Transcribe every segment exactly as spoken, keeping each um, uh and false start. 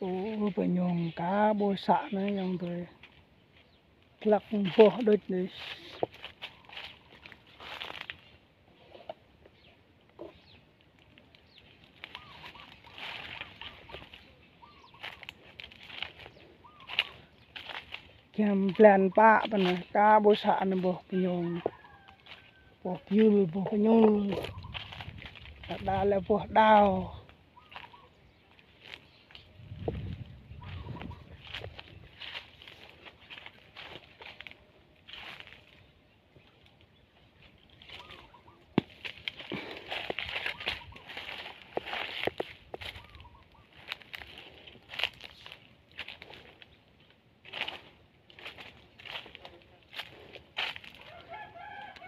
Ơ, pơñong ka ƀu să anai ayŏng adơi. Glăk boh đôč anai. Giăm blan pă pơ anai, ka ƀu să anai boh pơñong. Boh pơyul, boh pơñul. Đa đa lĕ boh đao.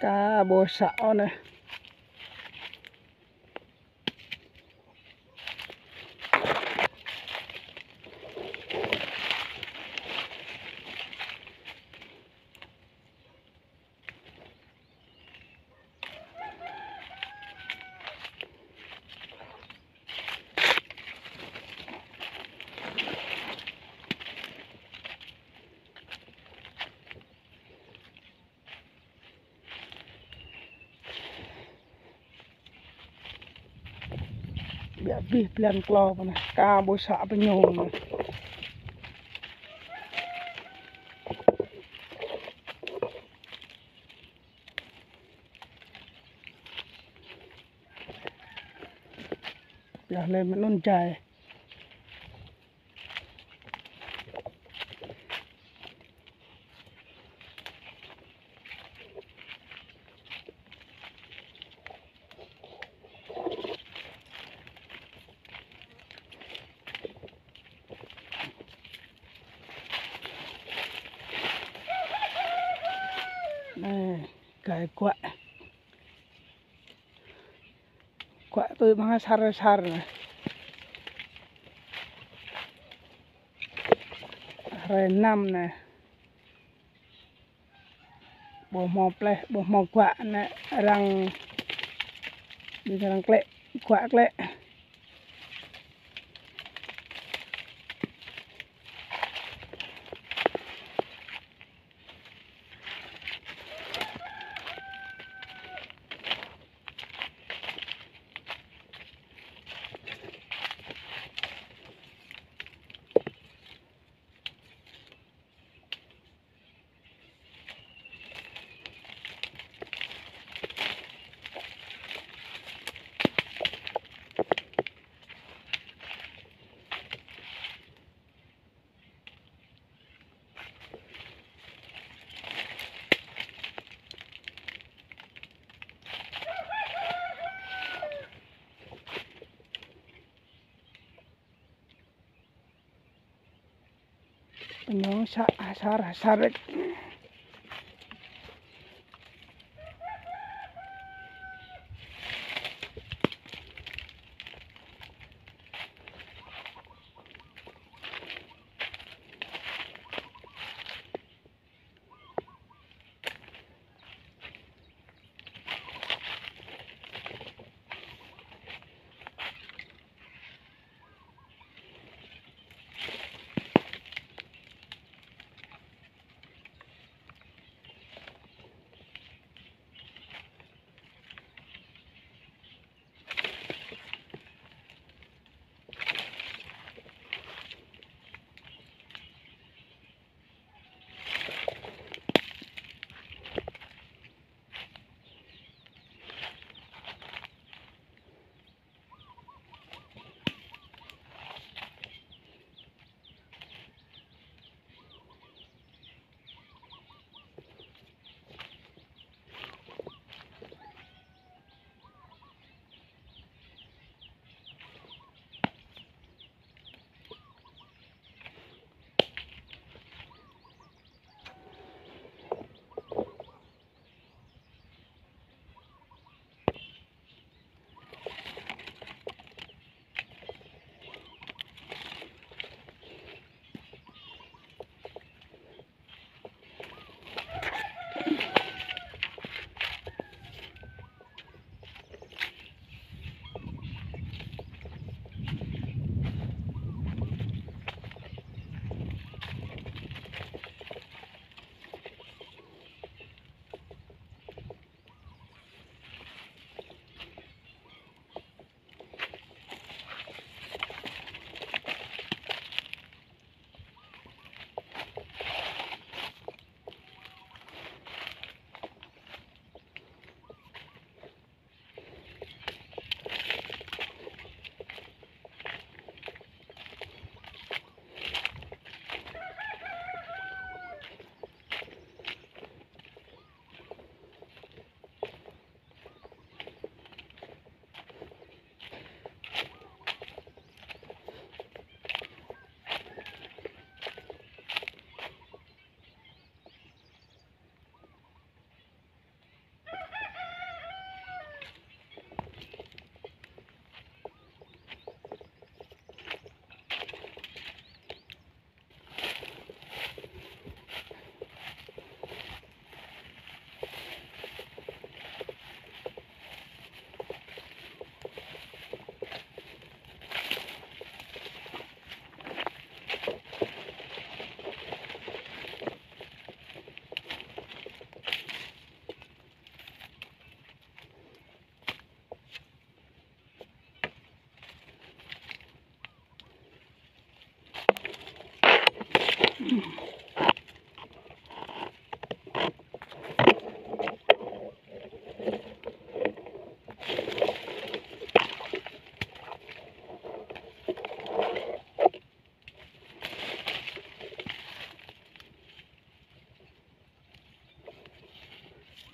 Ka ƀu să ôh anai. Biă abih blan klâo pơ anai, ka ƀu să pơñong anai. Yơh lĕ mơ̆n anŭn jai. Anai, gai guă. Guă tui mơ̆ng asar asar anai. Hrơi năm anai. Ƀu hmâo pleh, ƀu hmâo guă anai arăng, ƀing arăng klĕ, guă klĕ. Pơñong să asar asar.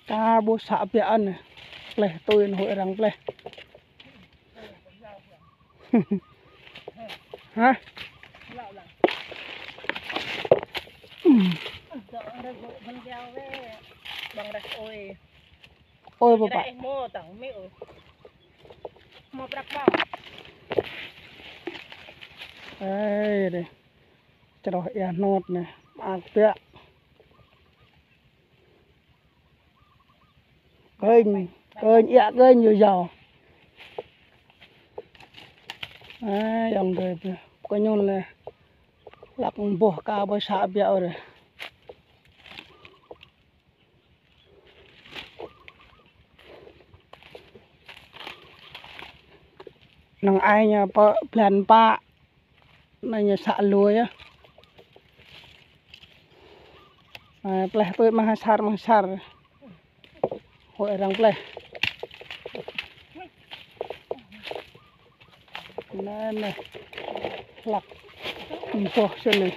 Ka ƀu să biă anai. Pleh tui anŭn hơi arăng pleh. Hă? Ôi, ƀôdah. Ơi, dih. Čroh ia hnot anai. Mơak biă. Kơnh, kơnh, ia kơnh yơh yơh. Ơ, ayŏng adơi, kơ ñu lĕ hlăk boh ka ƀu să biă ôh. Năng ai ñu pơ blan pă. Anai ñu să lui yơh. Ơ, pleh tui mơ̆ng ha sar, mơ̆ng ha sar. Hơi arăng pleh. Anai, anai. Hlăk. Boh sĭt anai.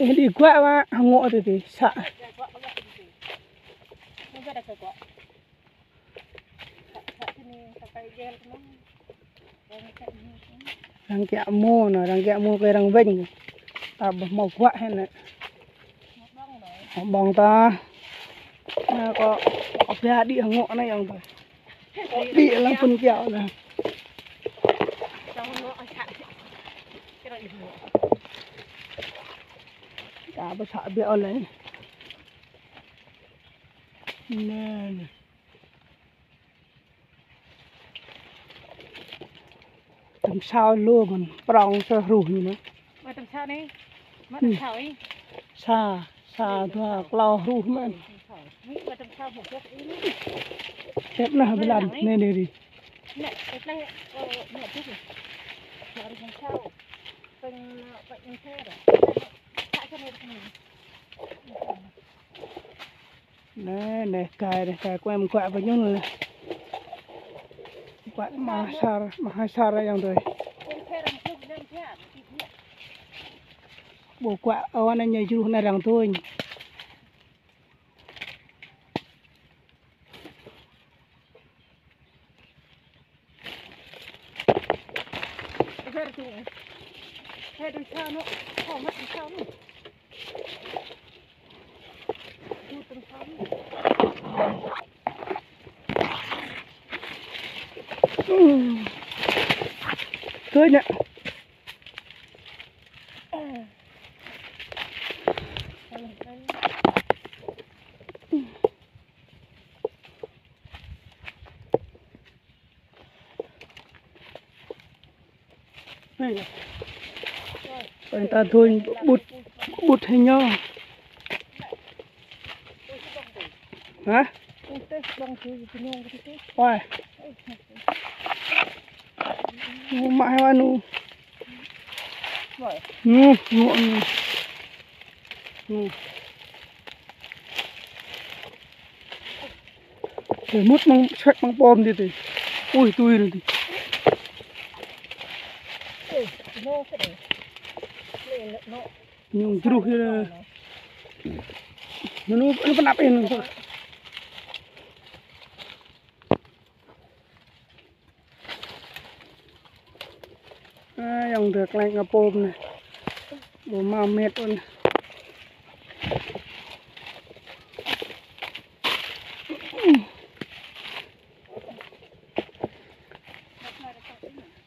Ơ, đi guă wa, hơngŏ tui tui, să. Arăng kiăng mơ̆n, arăng kiăng mơ̆n kơ arăng wĕng. Ta ƀu hmâo guă hĕ anai. Hmâo ƀơ̆ng ta. Anai kơ, kơ pia đĭ hơngŏ anai ayŏng adơi. Đĭ lăng phun kiao anai. Ka ƀu să biă ôh lĕ. Anai. Tơm sao lu mơ̆n, prong sa hruh ñu mơ̆n. Mă tơm sao anai? Mă tơm sao ih? Sa, sa dua klâo hruh mơ̆n. Mă tơm sao hruh ih anai. Tep nah bơlan, anai, anai, anai. Anai, tep nah, ơ, anai, tep nah. Mă tơm sao. Peng, peng, peng, peng. Anai, anai, gai, anai, gai, kơ em guă ƀơi ñu anai. Guă mơ̆ng ha sar, mơ̆ng ha sar ayŏng adơi. Ƀu guă, ơ, anai ñu jruh anai arăng tui. Tui anai. Anai. Pơ ta dôñ ƀut, ƀut hĭ ñu. Hă? Ôi. Ñu mă heo anu. Ñu, ñu, ñu. Ñu. Tui mŭt mơ̆ng sĕk mơ̆ng pom tui tui. Ui, tui tui. Ñu jruh yơh. Ñu, ñu, ñu pơnăp ih ñu. Ơ, ayŏng adơi klĕng apôm anai. Ƀu hmâo met ôh anai.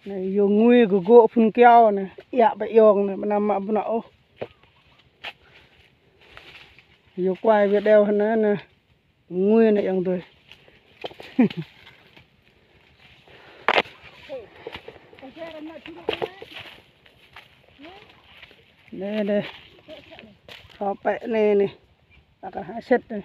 Anai, yua ngui kơ gŏ phun kiao anai. Ia ƀơi ayŏng anai, mơnam mă ƀu nao ôh. Yua quay video anai anai. Ngui anai ayŏng adơi. Anai, anai. Hơpĕ anai, anai. Akar hơset anai.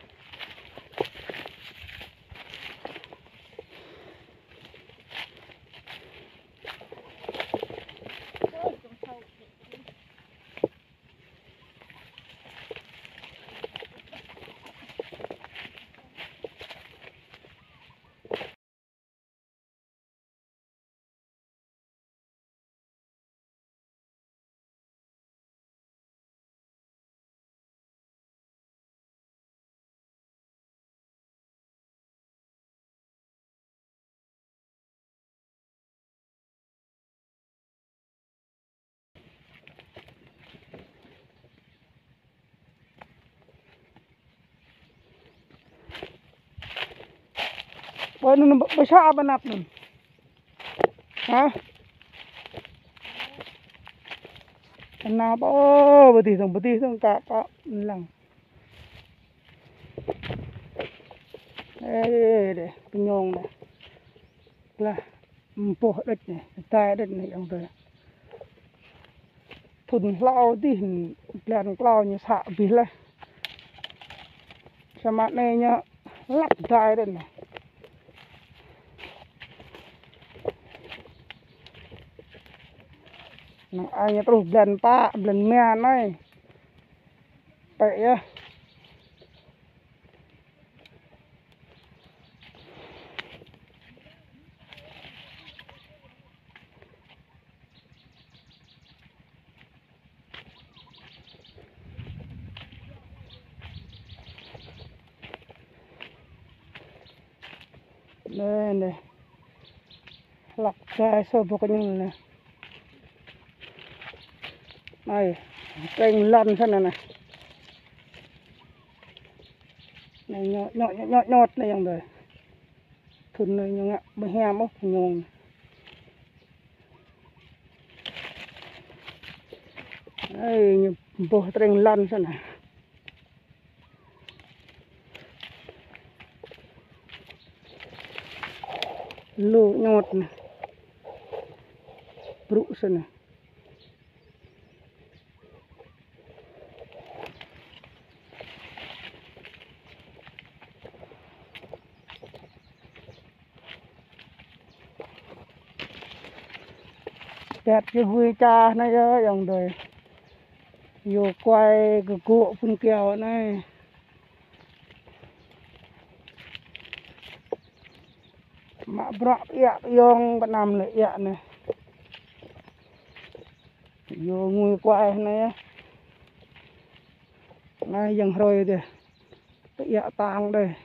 Ƀơi anŭn ƀơi sa ƀơi anăp anŭn. Hă? Kơnăp, ơ, pơdih dơ̆ng, pơdih dơ̆ng, kă, kă, lăng. Ê, đê, đê, pơñong đê. Lah, mơboh đĕč anai, tai đĕč anai, ayŏng adơi. Thŭn hlâo dih, blan klâo ñu să abih laih. Samơ̆ anai ñu hlăk tai đĕč anai. Năng ai ñu truh blan pă, blan rơma anai. Pĕ yơh. Anai, anai. Hlăk tai sô ƀôk ñu anai. Anai, treng lŏn sơnă anai. Anai, ñu, ñu, ñu, ñu, ñot anai ayŏng adơi. Thŭn anai ñu ngă ƀu hiam ôh pơñong. Anai, ñu boh treng lŏn sơnă anai. Lu ñot anai. Brŭ sơnă anai. Pĕt kơ gui čah anai yơh, ayŏng adơi. Yua kuai kơ gŏ phun kiao anai. Mă bruă pơiă pơyong pơnam lĕ iă anai. Yua ngui kuai anai yơh. Anai yang hrơi dih. Pơiă tang dih.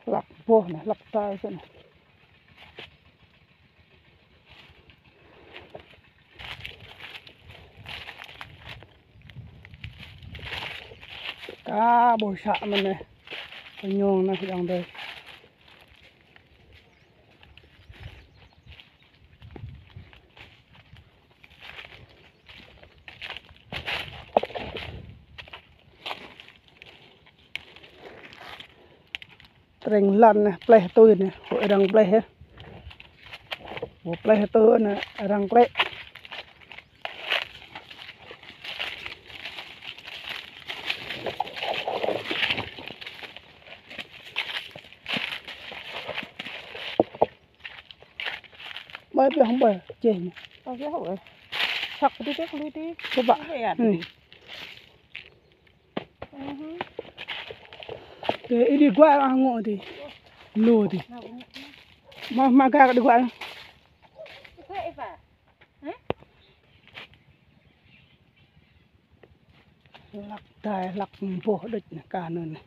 Hlăk boh anai, hlăk tai sơnă. Kơ ƀu să mơ̆n anai. Pơñong anai ayŏng adơi. Treng lŏn anai, pleh tui anai, ƀu arăng pleh yơh. Ƀu pleh tui anai, arăng klĕ. Ƀai pioh ƀai, čeh anai. Ƀai pioh ƀai. Săk pơdih tih, kơlui tih. Kơƀah. Ƀai yă tih. Anai. Tơ, ih đi guaĭ ah ngŏ tih. Lu tih. Mă, mă gak đi guaĭ. Hlăk tai, hlăk boh đôč anai, kơ anŭn anai.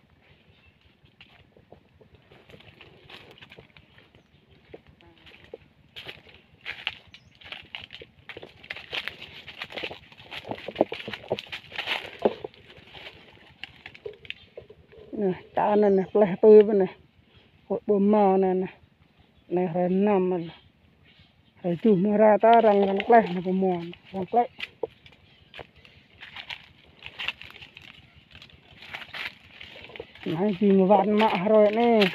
Anai, kơ anŭn anai, pleh tui ƀơi anai. Ƀu hmâo anai anai. Anai hrơi năm anai. Hrơi tơjuh mơ̆ ră ta arăng, arăng klĕ anai pơmon. Arăng klĕ. Anai či mơwăn mă hrơi anai.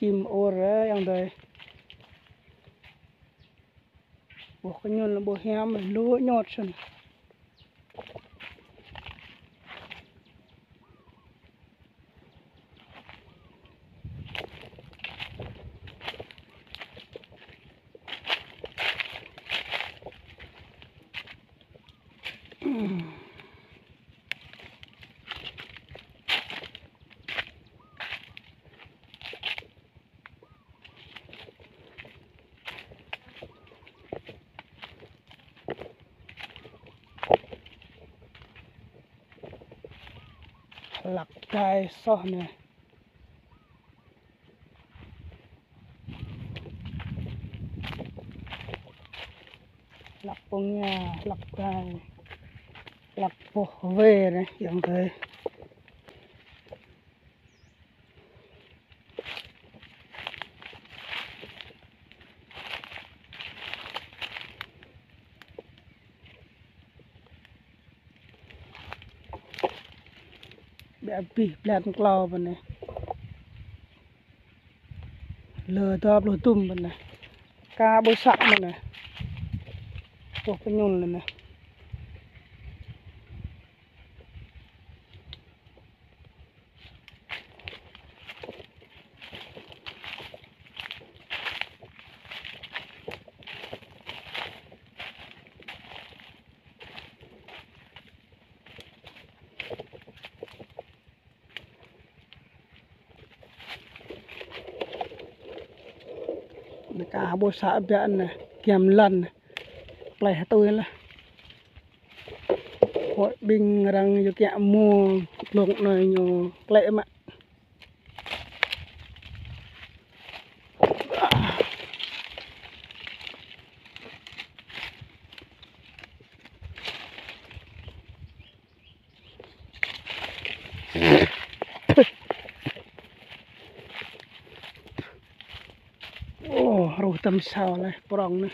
Čim ur, ơ, ayŏng adơi. Ƀuh kơ ñu ƀu hiam, lu ñot sơnă. Hlăk đai soh anai. Hlăk pơngia, hlăk đai, hlăk boh wê anai, ayŏng adơi. Ƀiă abih blan klâo pơ anai. Lơ dua pluh dŭm pơ anai. Ka ƀu să pơ anai. Boh pơñun lĕ anai. Anai ka ƀu să ƀiă anai, giăm lŏn anai. Pleh tui lah. Huĭ ƀing arăng yua kiă mơ̆ glông anai ñu klĕ mă. Ơ, ruh tơm sao lĕ, prŏng anai.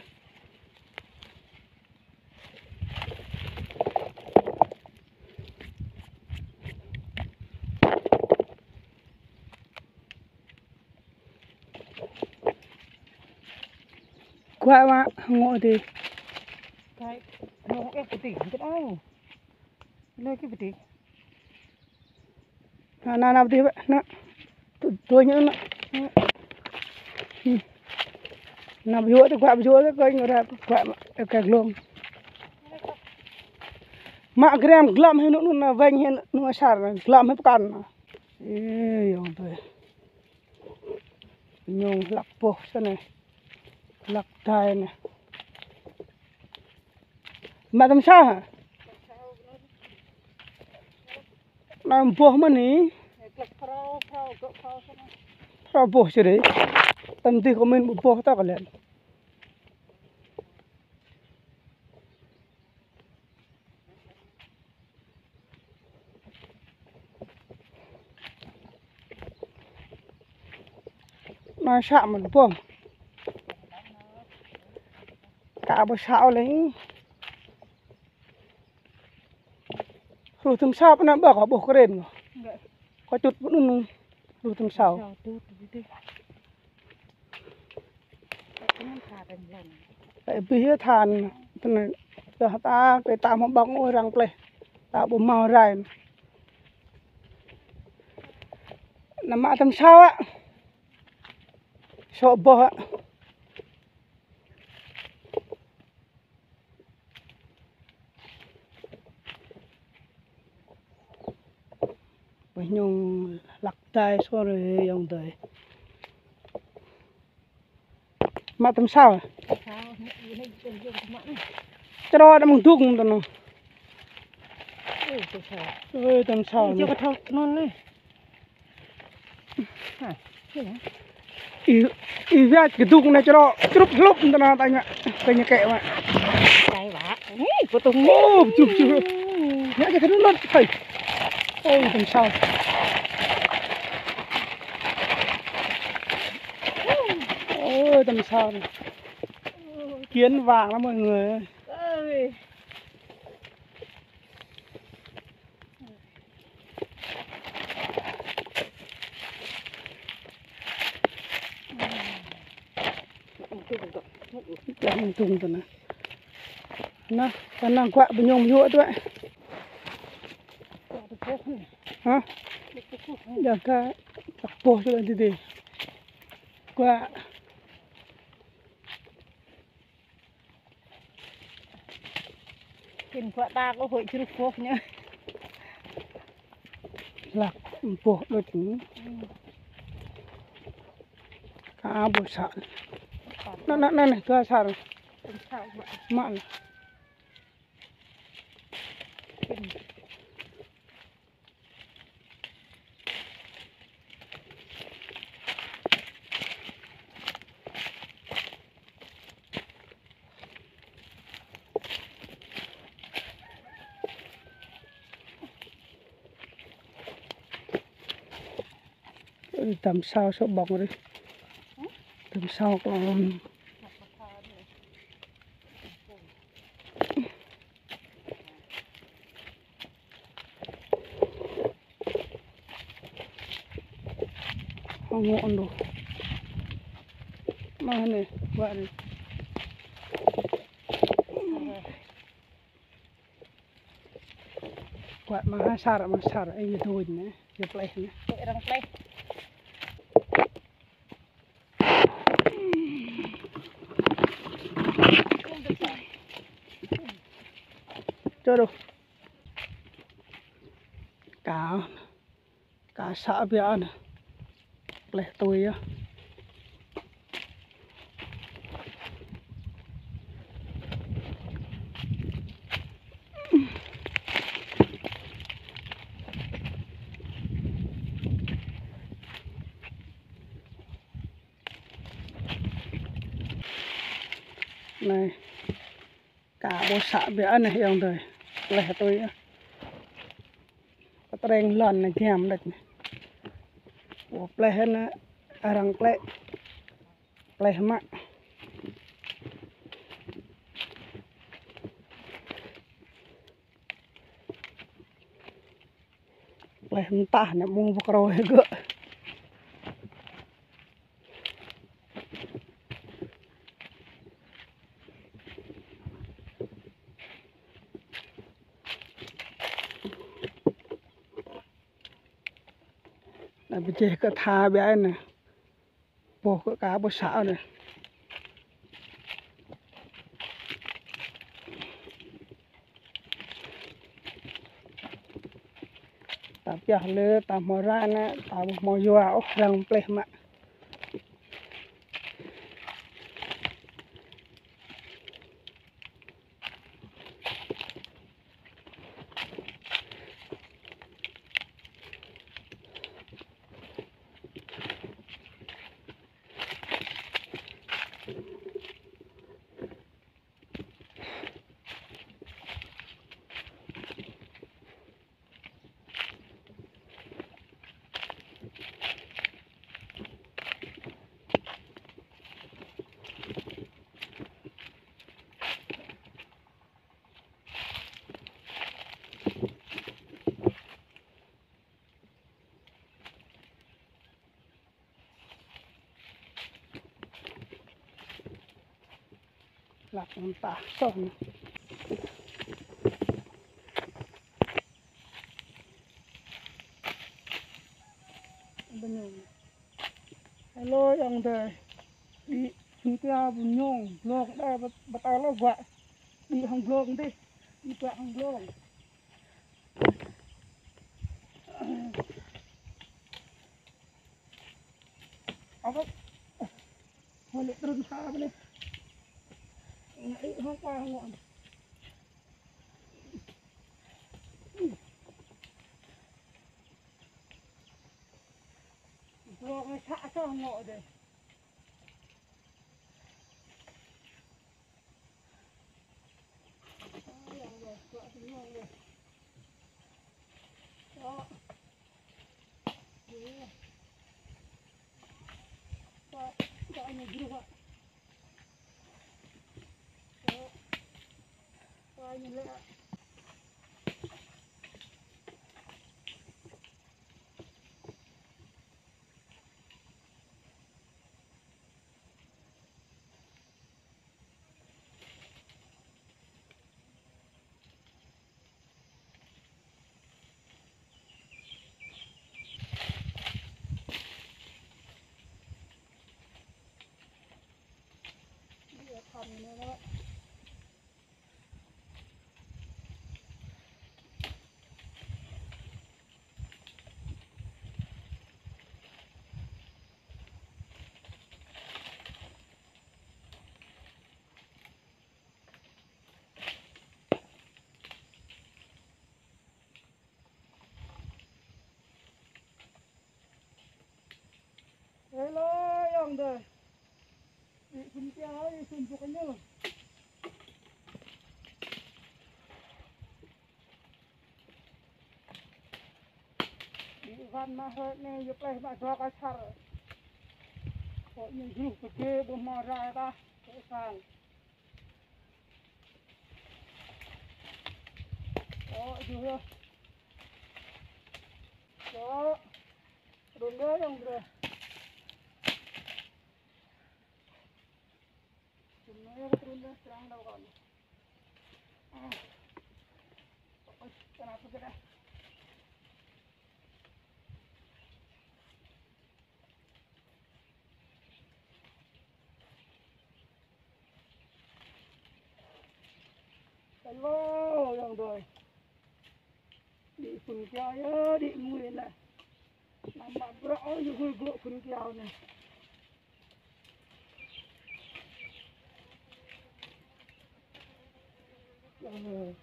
Guăk mă, ngŏ adih. Guăk, ngŏ kơ pơtih, ngŏ kơ pơtih. Lơ kơ pơtih. Anai, anai, anai, pơtih, ƀă, anai. Tui, tui ñu, anai. Hmm. Anai, ƀu djơ̆ tơ, guăk ƀu djơ̆ tơ, kơ ñu ră, guăk mă, kơ glông. Mă gram glăm hĭ anŭn, anŭn, anai, wĕng hĭ anŭn, asar, glăm hĭ pơkŏn. Ê, ayŏng adơi. Ñu hlăk boh sa anai. Hlăk đai anai. Mă tơm sao hă? Anai boh mơ̆n anai. Phrâo boh čơđai. Tơm dih kơ mĭn ƀu boh tơ kơ lĕ. Anai să mơ̆n boh. Ka ƀu să ôh lĕ. Ruh tơm sao pơ anai ƀă kơ boh kren kơ. Kơ čut pơ anŭn ruh tơm sao. Sao čut tơ. Ơ, abih yơh than, tơnai, tơdah ta, kơ ta hmâo ƀơ̆ng ôh arăng pleh, ta ƀu hmâo rai. Anai mă tơm sao ă. Sŏ boh ă. Ƀơi ñu hlăk đai sô rai ayŏng adơi. Mă tơm sao. Čơđai đăm mơ̆ng dŭng tơ anŭn. Ơ, tơm sao. Ơ, tơm sao anai. Ih, ih, wĕ kơ dŭng anai čơđai, črup hlŭp tơ anŭn tơña, tơña kĕ mă. Cay bă. Ih, pơtŭng. Ơ, pơčuh, pơčuh. Ñu kơ tơnŭn lŏn, hơi. Ơ, tơm sao. Ơ, tơm sao anai. Kiến vàng lắm mọi người. Ơi. Dah mơ̆ng dŭng tơ anai. Anai, tơ anai guăk bơñông yua tơ ă. Hă? Dah ka, tak boh tơ anai tơdơi. Guăk. Kĭn guăk ta kơ hơi čruh boh ñu. Hlăk boh đôč ñu. Ka ƀu să. Anai, anai, anai, anai, dua asar. Mă anai. Kĭn. Tăm sao sô ƀong rih. Tăm sao klon. Hong ngŏ đô. Mah anai, wă anai. Wă mah asar, mah asar, ih, yua tui anai, yua pleh anai. Tui arăng pleh. Čô đô. Ka, ka să biă anai. Pleh tui yơh. Anai. Ka ƀu să biă anai ayŏng adơi. Pleh tui yơh. Pơtreng lŏn anai giăm đôč anai. Ƀu pleh anai arăng klĕ. Pleh mă. Pleh mơtah anai mơ̆ng pơkrô hĭ gơ̆. Anai pơjeh kơ tha biă anai. Boh kơ ka ƀu să anai. Ta pioh lĕ, ta hmâo rai anai, ta ƀu hmâo yua ôh, arăng pleh mă. Lăp mơtah soh anai. Bơñu. Hello ayŏng adơi. Đĭ, hơnŭn ta bơñu, blông đơi, bơtao lŏ guă. Đĭ hăng blông dih. Đĭ guă hăng blông. Apa? Hơlĕ trŭn ha bơnê. Ngă ih hŏng pa ngŏ. Blông sa sa ngŏ dih. Hello ayŏng adơi. Ih, sum pia, ih, sum puk ñu. Ih, Wan mă hơi ne yuk leh mă dua kasar. Kok ñu jruh pơgê ƀu hmâo rai tah, kok sang. Kok jruh yơh. Kok. Run đơi yơh run đơi. Run đơi yơh run đơi, serang đau kok. Ah. Ôi, kenapa kita? Hello, ayŏng adơi. Đĭ phun kiao yơh, đĭ mui anai. Anăm mă bruă ôh, yua hơgŏ phun kiao anai. Ơ.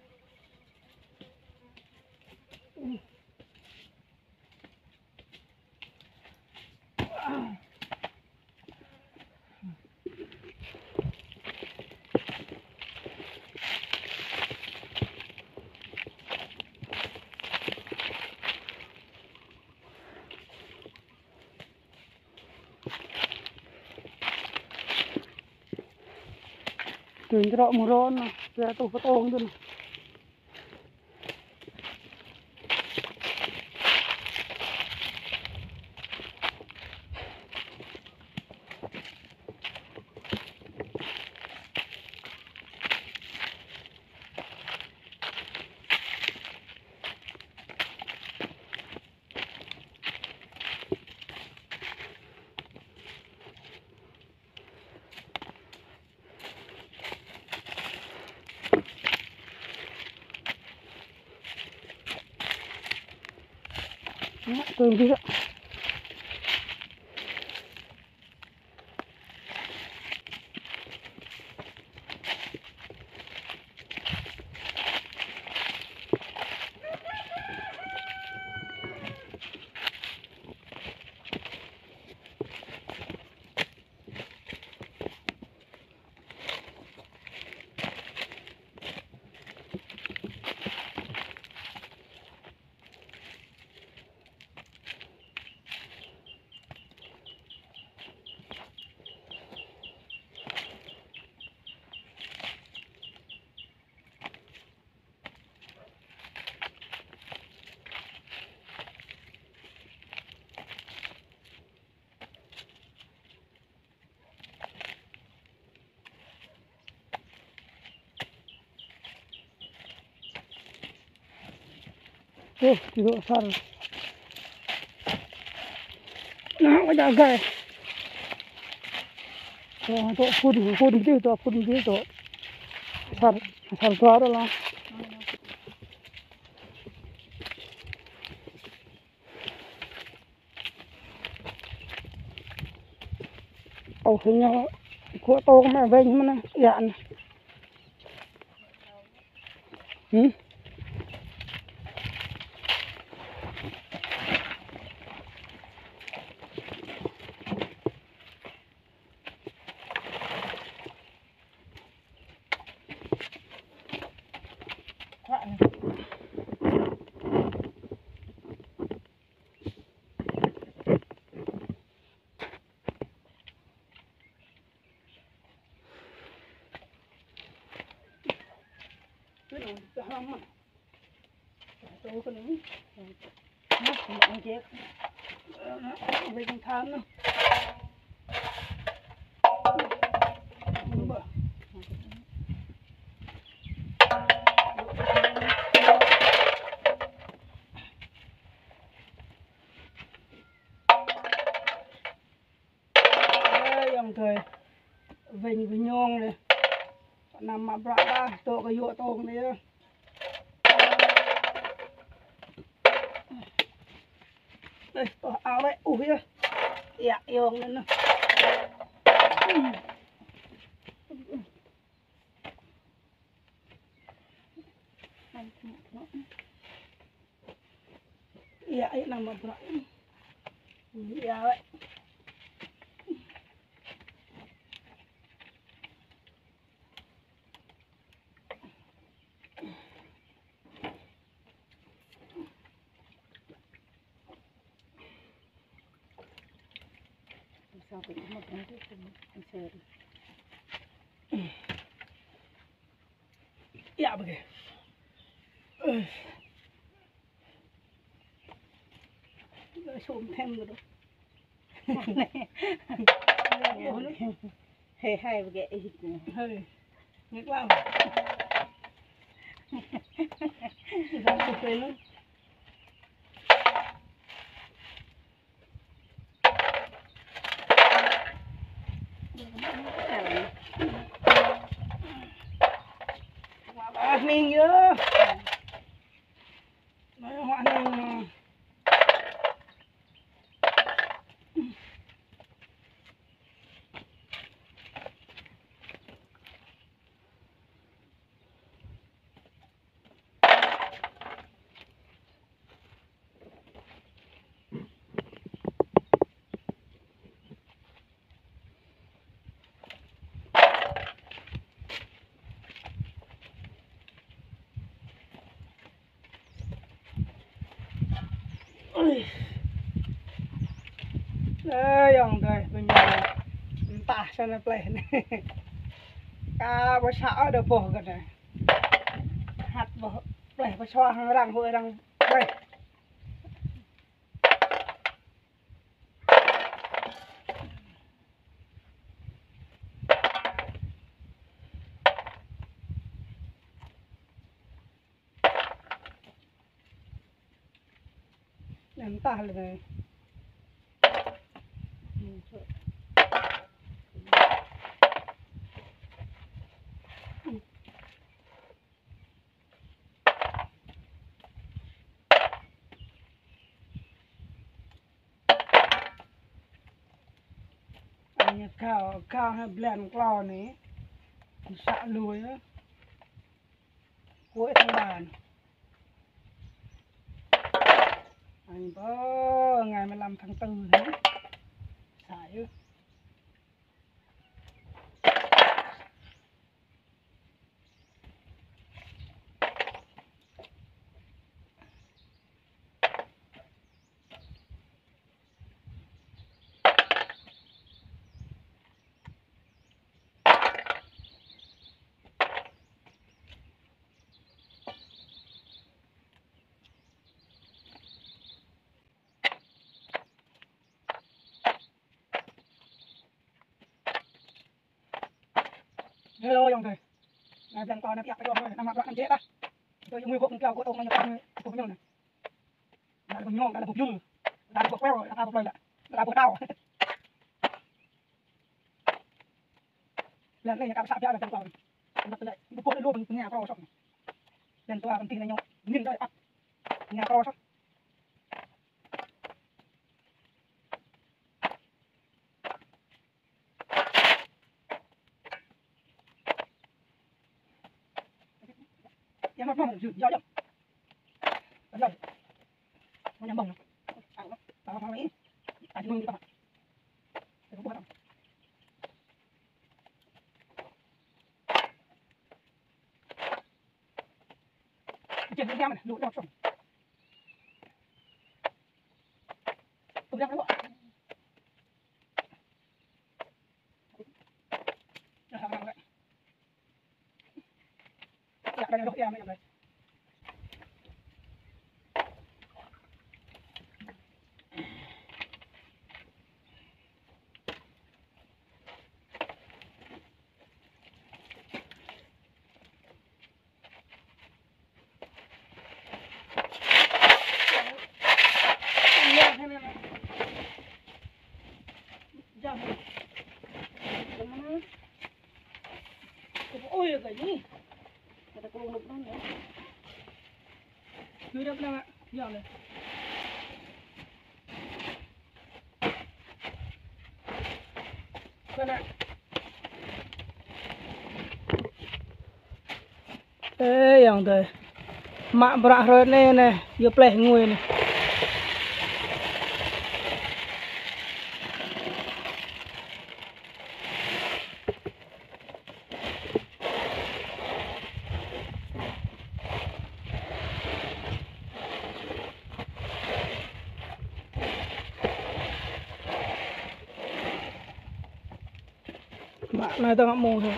Tui črŏk mơron, pia tuh pơtông tui. Mă tui ƀiă. Tuh, či dŏ asar. Anai, wơ̆t jagai. Tuh, tuh, phun, phun ƀiă, tuh, phun ƀiă, tuh. Asar, asar dua lah. Ôh, ñu kơ tŏk mă weng mơ̆n anai, yă anai. Hm? Ơ, ayŏng adơi, weng wơ̆n ñong anai. Anăm mă bruă dah, tŏk kơ yua tŏng anai yơh. Ơ, tŏk ao lĕ, uh yơh. Yă, ayŏng anai anai. Yă, yă, anăm mă bruă. Yă, wĕ. Ia, bơgê. Sum thêm rồi. Hơi, hơi, bơgê. Hơi. Nghe qua. Ra sụp lên luôn. Hua ƀah ning yơh. Nói hua ning. Ơi. Ơ, ayŏng adơi, ƀing ñu mơtah sơnă pleh anai. Ka ƀu sa đa boh kơ anai. Hăt boh pleh pơsua hăng arăng, hui arăng pleh. Anŭn tah lĕ anai. Anai gao, gao hă blan klâo anai. Sa lui hă. Cuối tháng ba anai. Anai bơ, ngày mười lăm tháng tư anai. Sa yơh. Hello, ayŏng adơi. Anai blan klâo anai pioh kơ ayŏng adơi, anăm mă bruă anăm jĕ tah. Tui ñu mui gŏp mơ̆ng kiao gŏp ôh anai ñu pioh mui. Ƀu ñu, ƀu ñu, ƀu ñu. Ƀu ñu, ƀu ñu. Ƀu ñu, ƀu ñu. Blan anai ñu ka pơsă biă blan klâo. Anăm tơlơi, ƀu pô lĕ lu bơnga pro sŏk. Blan dua bơnti anai ñu, nin dơi ăt. Bơnga pro sŏk. Yang mau ngomong, jujur, jujur. Jujur. Mau nyambung. Tahu, tahu, tahu ini. Tadi mau kita. Kita buat apa? Jujur, jujur, mana? Lu, lu, lu. Tuh, bilang lu. Ôi, cái gì? Người ta cũng lục lắm nữa. Cứ đập lắm ạ. Dọn này. Ơ, ayŏng adơi. Mă bruă hrơi anai anai, yua pleh ngui anai. Anai ta ngă mông hă.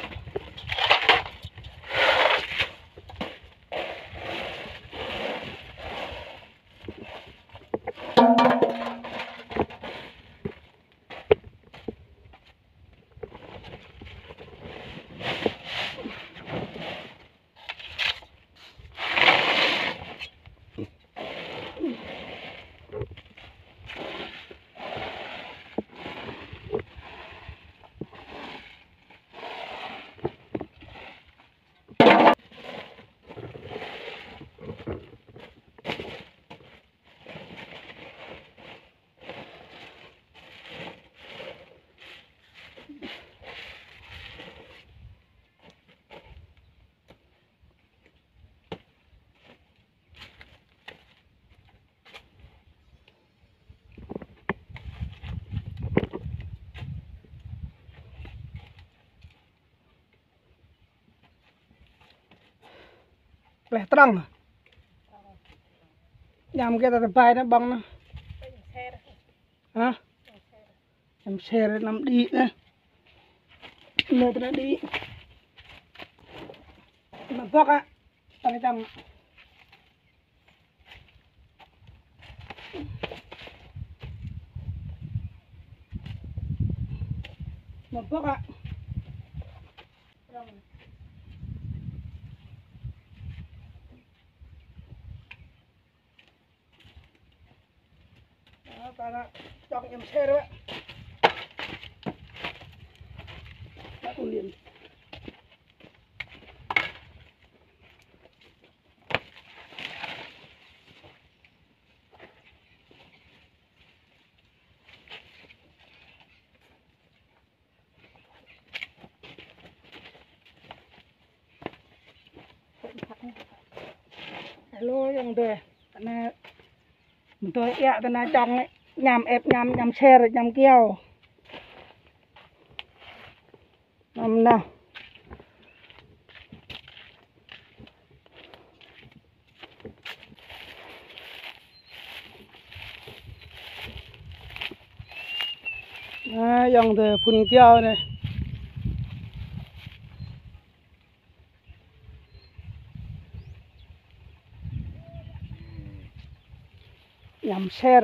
Pleh trăng. Ñăm kơ ta tơbai anai ƀơ̆ng anai. Hă? Ñăm ser anăm đĭ anai. Anai ta anăm đĭ. Anăm bŏk ah. Ta anăm čăm. Anăm bŏk ah. Đó, ta đã chọn nhầm xe rồi. Đã ôn điện. Hello, ayŏng adơi. Tơ anai, mơ̆ng tui ia tơ anai čŏng ñăm ĕp ñăm, ñăm ser, ñăm kyâo. Năm năm. Anai, ayŏng adơi phun kyâo anai. Ñăm ser.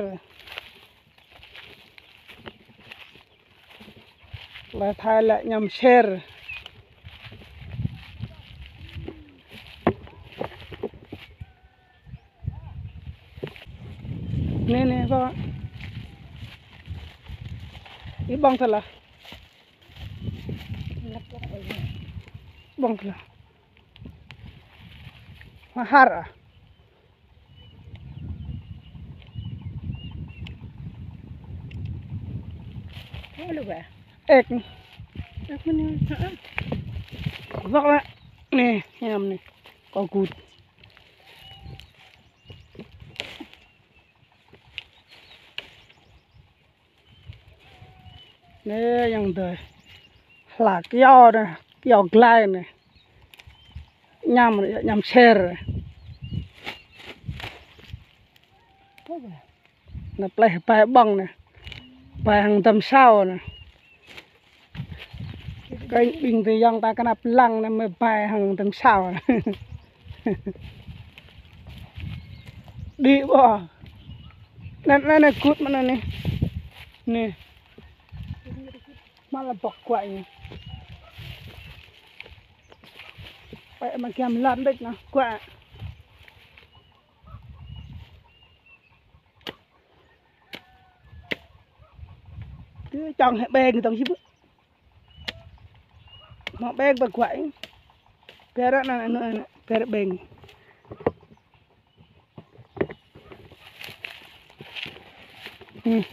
Tơlơi Thái lĕ ñăm ser. Anai, anai, ƀơ̆ng. Ih ƀơ̆ng tơlơi. Ƀơ̆ng tơlơi. Hoa har ah. Ôh, lu ba. Ek. Ek mơ̆n anai. Hă? Ƀơ̆ng ba. Anai, ñăm anai. Kâo gŭt. Anai, ayŏng adơi. Hla kyâo anai, kyâo glai anai. Ñăm, ñăm ser. Anai pleh bai ƀơ̆ng anai. Bai hăng dăm sao anai. Kơ ƀing adơi ayŏng ta kơnăp lăng anai mơ̆ bai hăng dăm sao. Đĭ ƀơ̆ng. Anai, anai, anai, gŭt mơ̆n anai. Anai. Mă lă bŏk guă anai. Pĕ mă giăm lăn đĕč anai, guă. Tơ čŏng hĕ ƀeng tong si ƀơ̆. Mă ƀeng ƀơ̆ guă anai. Pĕ ră anai, anai, anai, pĕ ră ƀeng. Hmm.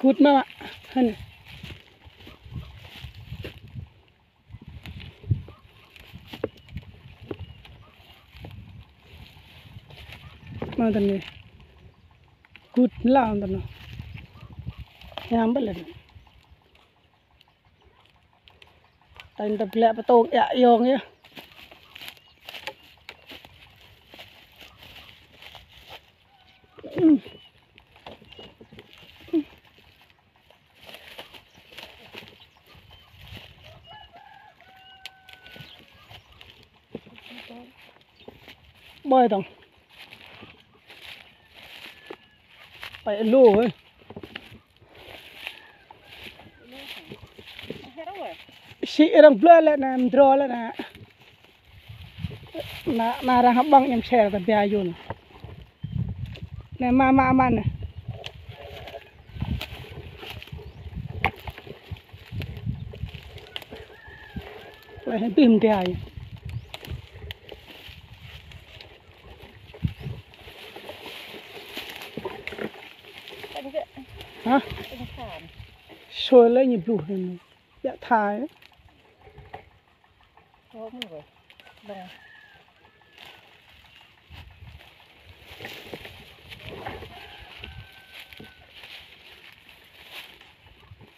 Gŭt mă, hăn. Mă tơnai. Gŭt lăng tơnai. Hiam ƀơ̆ lĕ. Tañ ta blĕ pơtông ia yong yơh. Ƀơi tong. Ƀơi lu ơi. Sĭ arăng blơi lĕ anai, mdrô lĕ anai. Anai, anai arăng hơƀơ̆ng ñăm sel ta bia yun. Anai mă, mă, mă anai. Lĕ hĭ bim dia yun. Hă? Sôi lĕ ñu bluh anai. Biă thai.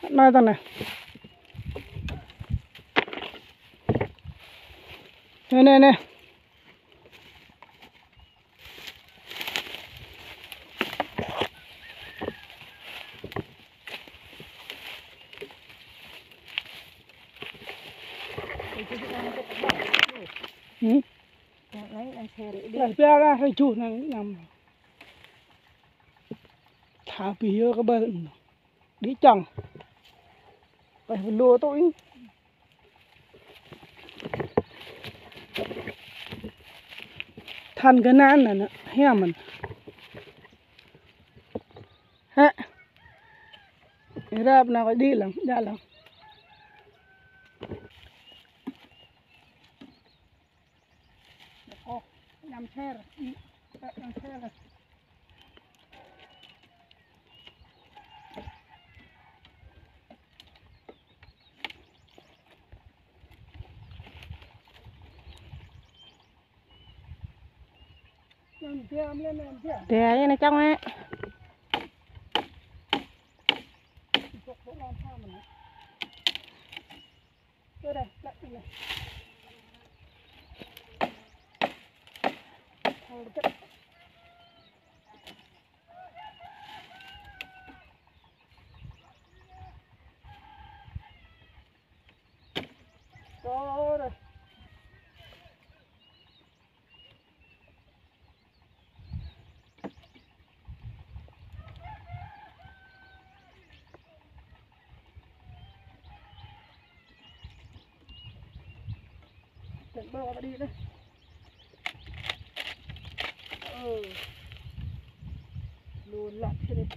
Anai tong anai. Anai, anai, anai. Hmm? Lah, biar lah, rơjuh anai ñăm. Thâo pih yơh kơ ƀơi. Đĭ čŏng. Ƀơi lu tui. Than kơ anai anai, hiam mơ̆n. Hă. Rap anai kơ đĭ lăng, đa lăng. Ôh, ñăm sel, ih, ñăm sel. Ñăm dia, ñăm dia. Dia, anai čŏng anai. Tơl ƀơ̆ kơ ƀă đĭ anai. Ơ. Lu lăp sĭt anai.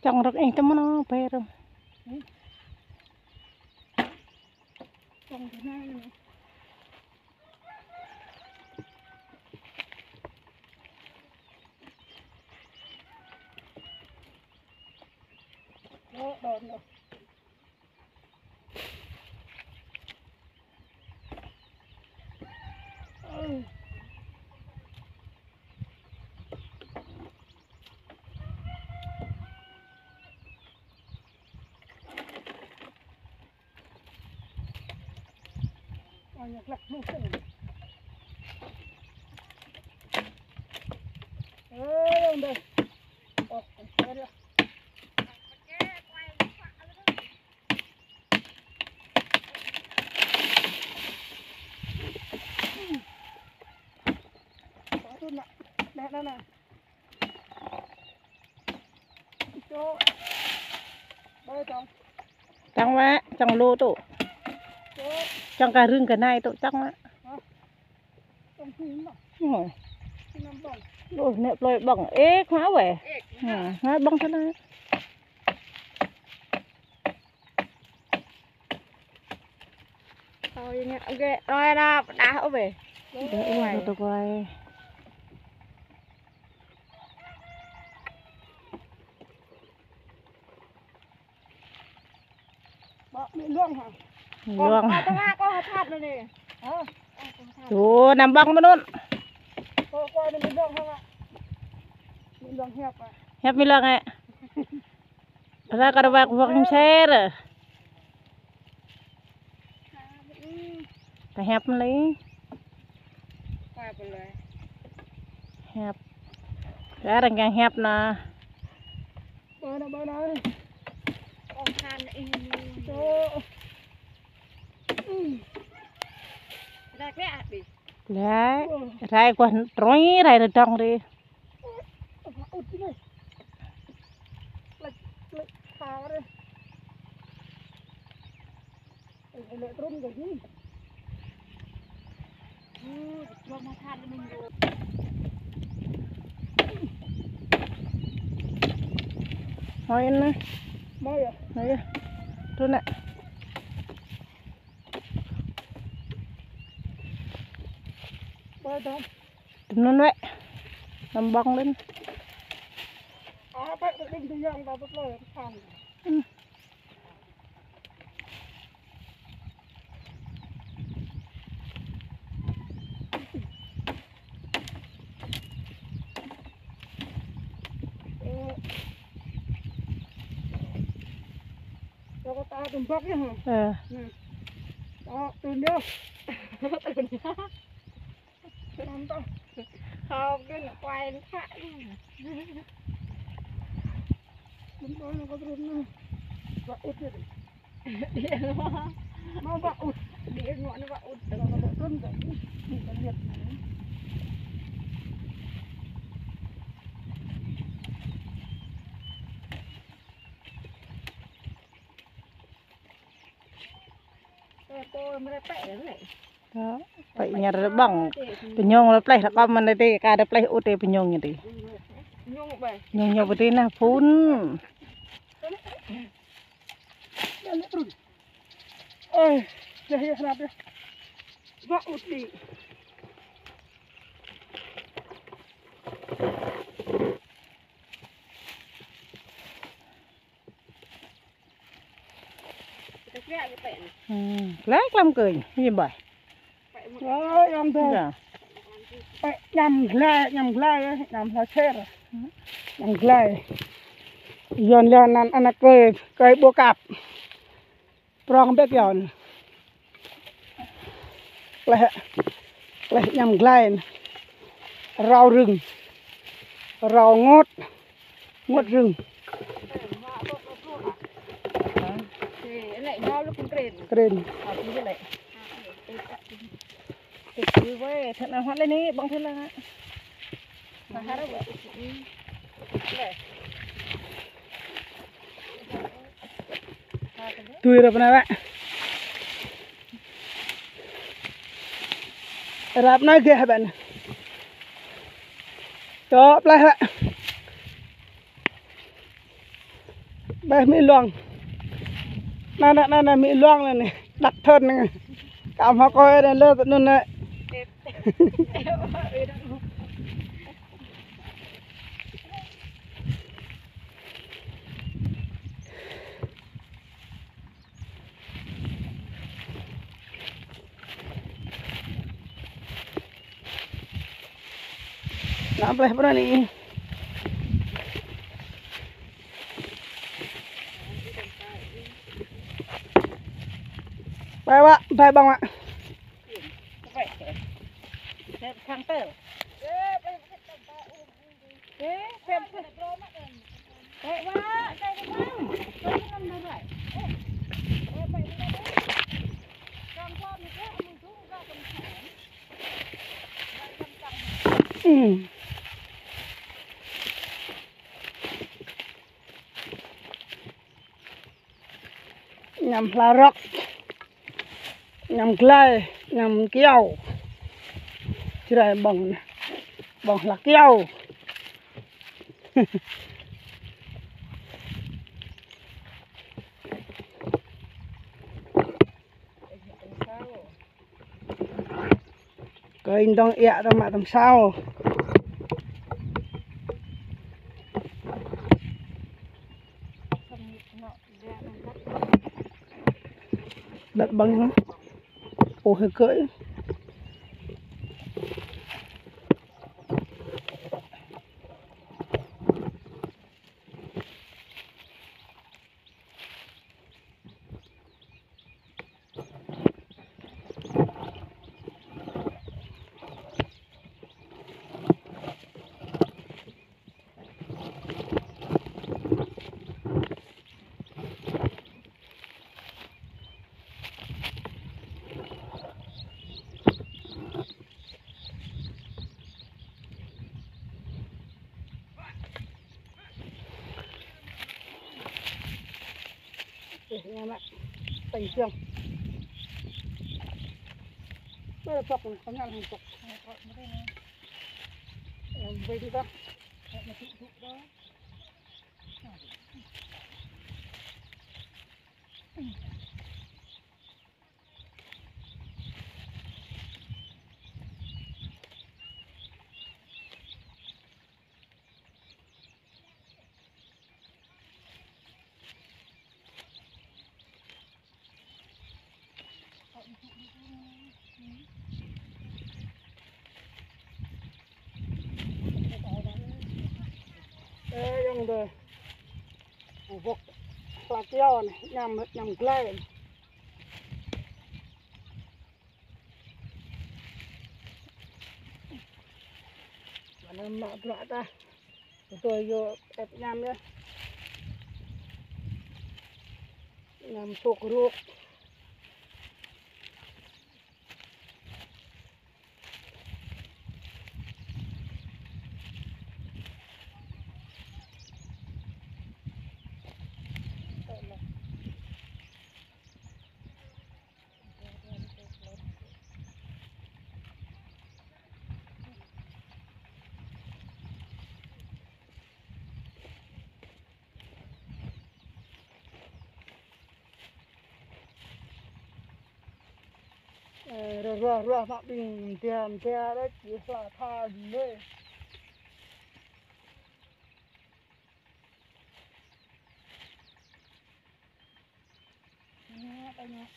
Čŏng rơ̆k ih tơm mơnơ̆ng pơrơ̆ng. Hmm. Čŏng tui anai anai. Ơ, đon ôh. Ơ. Ơ, ñu glăk hluh sĭt. Ơ, đon. Ôh, ơ, đon. Nè, nè, nè. Čŏng wă, čŏng lu tŭ. Čŏng kơ rưng kơ anai tŭ, čŏng wă. Ơ. Ơ, nĕ plơi ƀơ̆ng. Ê, khua wă. Hă, hă, ƀơ̆ng tơ anai. Ôi, nè, ok, rồi là đã ôh bê. Đơ ua, đơ đơ quay. Bă, mĭ luông hă? Mĭ luông. Kâo, kâo tơnga, kâo hăt hăt anai. Hă? Tui, anăm ƀơ̆ng mơnŭn. Kâo, kâo anai mĭ luông hă, Mă? Mĭ luông hiăp, Mă. Hiăp mĭ luông, ă. Ră kơ ră wă kơ wơ̆k him sel. Tơ hiăp mơ̆n lĕ. Hiăp. Ră arăng kiăng hiăp anai. Ƀơi anai, ƀơi anai. Ơ, than ih. Tơ. Rai, rai kuah trôi, rai rơdong ri. Hôi anai. Hôi. Trôi anai. Tui anŭn wơ̆t. Năm ƀơ̆ng lên. Ơ. Đó, tui anŭn. Tui anŭn. Năm tơ. Hao kơ nă quay thạ. Năm tơ nă có trôn nă. Wă ŭt yơh. Đĩa ngŏ. Mă wă ŭt. Đĩa ngŏ nă wă ŭt. Tơ nă wă ŭt trôn kơ. Đi kơ liăt nă. Tơ, tơ, mă rơpĕ lĕ. Tơ, pĕ ña rơbăng. Pơñong lĕ pleh rơkăm mơ̆n tê, ka rơpleh ŭt tê pơñong ñu tê. Pơñong ƀai. Pơñong ñu ƀai tê nă phun. Ơi, yah, yah, rap yah. Wă ŭt đi. Hmm, glai lăm kơi, ñu ƀai. Ơ, yom tơ. Yă. Ơ, ñăm glai, ñăm glai, ơ, ñăm glai ser. Ñăm glai. Yon yon anŭn, anŭn kơi, kơi ƀô kăp. Prong ƀĕ kion. Kleh, kleh ñăm glai. Rau rưng. Rau ngôt. Ngôt rưng. Kren. Tui rap anai wă. Rap anai geh ƀan. Čŏ pleh wă. Ƀai mĭ luang. Anai, anai, anai, anai mĭ luang anai. Đăk thơ̆n anai. Kăm hơkơi anai lơ tơ anŭn anai. Nă pleh pơ anai. Ƀai wă, ƀai ƀơ̆ng wă. Ư. Ñăm hla rŏk, ñăm glai, ñăm kyâo. Jrai ƀơ̆ng, ƀơ̆ng hla kyâo. Kơi dŏng iă tơmă tơm sao. Đăt ƀơ̆ng hă? Ôh, hơi kơi. Ña mă. Teng siang. Mă pŏk, kơ ña lăng pŏk. Yang bơi đi ta. Ơ, ayŏng adơi. Wơ̆t hla kyâo anai, añăm, añăm glai. Anăm mă bruă ta. Tui yơh ĕp añăm yơh. Añăm sŏk rŏk. Ơ, ruah, ruah, ruah mă ƀing mơdia, mơdia đôč, či hla tha dih. Anai, anai.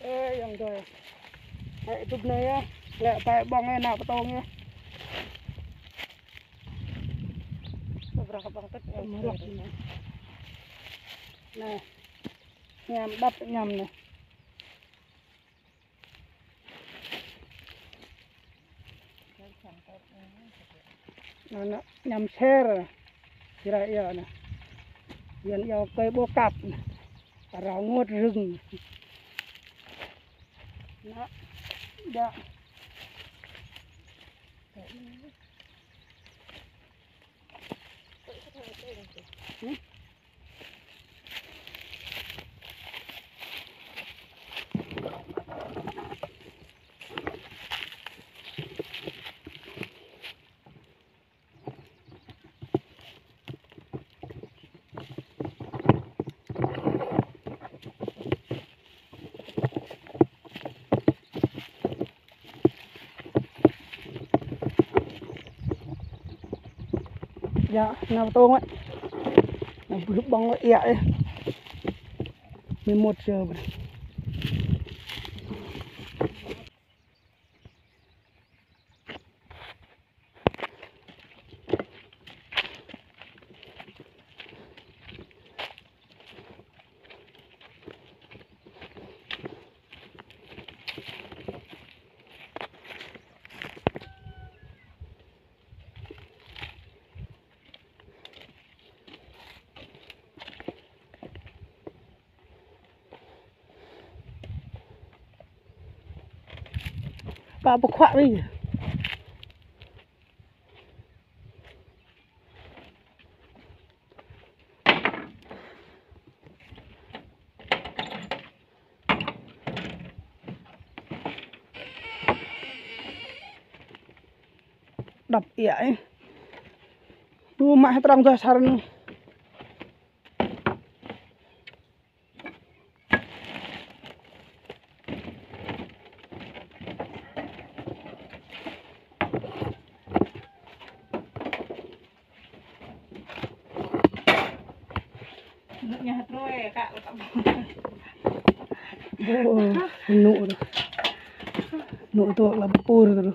Ơ, ayŏng adơi. Hĕ, tŭp anai yơh. Lĕ tai ƀơ̆ng anai, nao pơtông yơh. Tơbrah ƀơ̆ng tơ̆t. Mơrŏk anai. Anai. Añăm đăp añăm anai. Anai, anai, añăm ser. Sira ia anai. Yuan iâu kơi bô kăp anai. Arăng ngôt rưng. Anai. Đa. Ia, nao tông ơi. Nao bơh ƀơ̆ng ơi, ia ơi. Mười một giờ. Pă pơkhuă ƀing. Đăp ia ih. Đu mă hơtrăng dah sar anŭn. Ơ, nŭ tơ. Nŭ tơ lăm pur tơ.